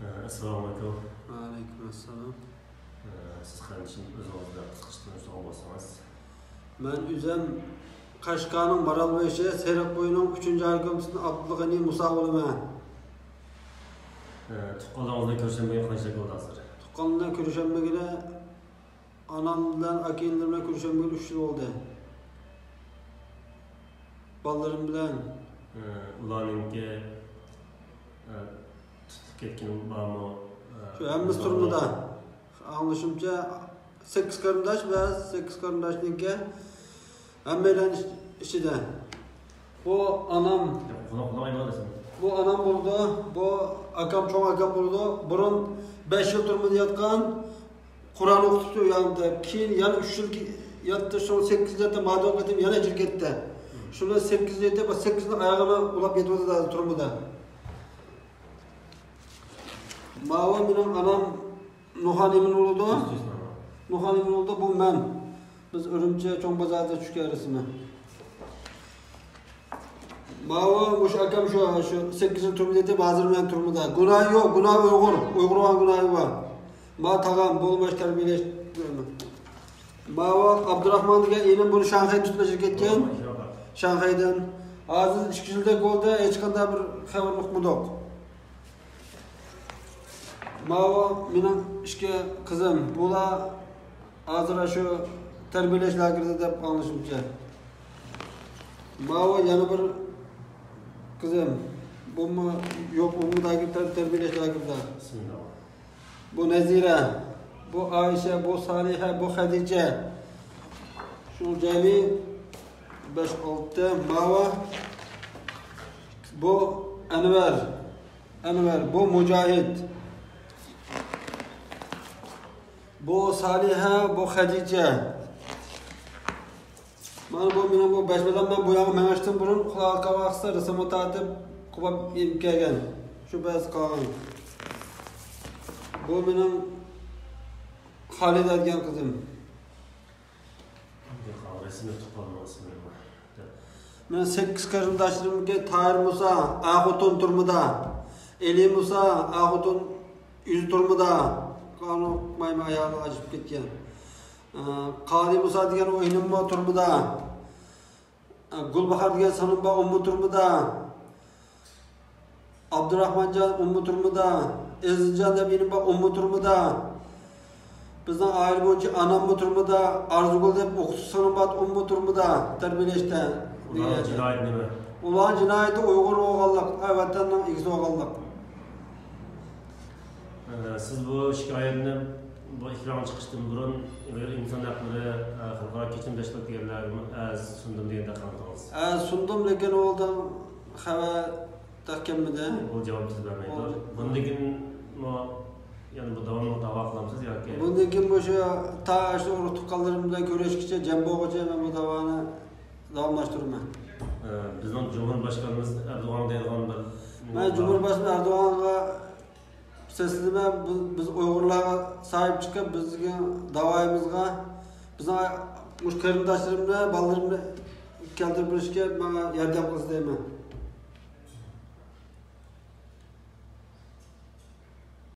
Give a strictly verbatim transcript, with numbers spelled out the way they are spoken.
ئەسسالامۇ ئەلەيكۇم. ۋەئەلەيكۇم ئەسسالام. سىز قېرىندىشىم ئۆزىڭىزنى قىسقىچە تونۇشتۇرغان بولسىڭىز. مەن ئۆزۈم قەشقەرنىڭ مارالبېشى سېرىق بويىنىڭ ئۈچىنچى ئايكومىتېتىدىن ئابدۇلغېنى مۇسا بولىمەن. تۇغقانلىرىڭىز بىلەن كۆرۈشەلمىگىلى قانچە يىل بولدى ھازىر؟ تۇغقان بىلەن كۆرۈشەلمىگىلى ئانام بىلەن، ئاكا-ئىنىلىرىم بىلەن كۆرۈشەلمىگىلى ئۈچ يىل بولدى. بالىلىرىم بىلەن. ئۇلارنىڭكى، ئە، تۇتۇلۇپ كەتكىنى بارمۇ؟ ئە، شۇ ھەممىسى تۈرمىدە. ئاڭلىشىمچە، سەككىز قېرىنداش ۋە سەككىز قېرىنداشنىڭكى ھەممەيلەن ئىچ-، ئىچىدە. بۇ ئانام. قۇلاق، قۇلاق ئايلىغان دېسەم. بۇ ئانام بولىدۇ، بۇ ئاكام، چوڭ ئاكام بولىدۇ. بۇرۇن بەش يىل تۈرمىدە ياتقان، قۇرئان ئوقۇتۇپتۇ ئۇ يەردە. كېيىن يەنە ئۈچ يىل كى-، ياتتى، شۇڭا سەككىز يىل ياتتى، مادام قېتىم يەنە ئەجىر كەتتى. شۇنى سەككىز يىل ياتتى، بۇ سەككىز يىل ئاياغىنى ئۇلاپ يېتىۋاتىدۇ ھازىر تۈرمىدە. ماۋۇ مېنىڭ ئانام نۇرخان ئىمىن بولىدۇ. نۇرخان ئىمىن بولىدۇ، بۇ مەن. بىز ئۈرۈمچى چوڭ بازاردا چۈشكەن رەسىمى. ماۋۇ مۇشۇ ئاكام شۇ، شۇ سەككىز يىل تۈرمىدە يېتىپ، ھازىر مەن تۈرمىدە. گۇناھى يوق، گۇناھى ئۇيغۇر. ئۇيغۇرغا گۇناھى بار. ما تاغام، بولماش تەربىيەلەش. ماۋۇ ئابدۇراخمان دېگەن ئىنىم، بۇنى شاڭخەيدىن تۇتۇپ ئەجىر كەتكەن. شاڭخەيدىن. ھازىر ئىككى يىلدەك بولدى، ھېچقانداق بىر خەۋەر ئۇقمىدۇق. ماۋۇ مېنىڭ ئىككى قىزىم. بۇلار ھازىر شۇ تەربىيەلەش لاگېرىدا دەپ ئاڭلىشىمچە. ماۋۇ يەنە بىر قىزىم. بۇمۇ يوق، ئۇمۇ لاگېر، تەر-، تەربىيەلەش لاگېرىدا. بىسمىللا. بۇ نەزىرە، بۇ ئائىشە، بۇ سالىھە، بۇ خەدىچە. شۇ جەمئىي بەش، ئالتە. ماۋۇ، بۇ ئەنۋەر. ئەنۋەر، بۇ مۇجاھىد، بۇ سالىھە، بۇ خەدىچە. مانا بۇ مېنىڭ بۇ بەش بالام. مەن بۇ ياققا مېڭىشتىن بۇرۇن قۇلاق قاۋاقسا رەسىمگە تارتىپ قوپاپ ئېلىپ كەلگەن. شۇ بەس قالغان. بۇ مېنىڭ خالىدە دېگەن قىزىم. مېنىڭ سەككىز قېرىنداشلىرىمكى تاھىر مۇسا، ئاخۇتۇن تۈرمىدە. ئېلى مۇسا، ئاخۇتۇن ئۆزى تۈرمىدە. قانۇن مايما ئايالى ئاجرىشىپ كەتكەن. ئە، قالى مۇسا دېگەن ئۇ ئىنىممۇ تۈرمىدە. ئە، گۈلباھار دېگەن سىڭلىم بار، ئۇمۇ تۈرمىدە. ئابدۇراخمانجان ئۇمۇ تۈرمىدە، ئەزىزجان دەپ ئىنىم بار، ئۇمۇ تۈرمىدە. بىزنىڭ ئائىلە بويىچە ئاناممۇ تۈرمىدە، ئارزۇگۈل دەپ ئوقۇتقۇچى سىڭلىم بار، ئۇمۇ تۈرمىدە، تەربىيەلەشتە. ئۇلارنىڭ جىنايىتى نېمە؟ ئۇلارنىڭ جىنايىتى ئۇيغۇر بولغانلىق، ئە، ۋەتەننىڭ ئىگىسى بولغانلىق. ئە، سىز بۇ شىكايەتنى بۇ ئېكرانغا چىقىشتىن بۇرۇن ئىنسان ھەقلىرى، ئە، خەلقئارا كېچىم تەشكىلاتى دېگەنلەرگىمۇ ئەرز سۇندۇم دېگەندەك قىلدىڭىز. ئەرز سۇندۇم، لېكىن ئۇلدىن خەۋەر تېخى كەلمىدى. ئۇ جاۋاب سىز بەرمەيدۇ. ئۇ، بۇندىن كېيىنمۇ يەنە بۇ داۋاملىق داۋا قىلامسىز ياكى؟ بۇندىن كېيىن مۇشۇ تا شۇ ئۇرۇق تۇغقانلىرىم بىلەن كۆرۈشكىچە، جەم بولغۇچە مەن بۇ داۋانى داۋاملاشتۇرىمەن. ئە، بىزنىڭ جۇمھۇر باشقانىمىز ئەردوغان دەيدىغان بىر، مەن جۇمھۇر باشقىنى ئەردوغانغا سەسلىمە، بىز، بىز ئۇيغۇرلارغا ساھىب چىقىپ، بىزنىڭ داۋايىمىزغا، بىزنىڭ مۇشۇ قېرىنداشلىرىمنى، بالىلىرىمنى كەلتۈرۈپ بېرىشكە ماڭا ياردەم قىلسا دەيمەن.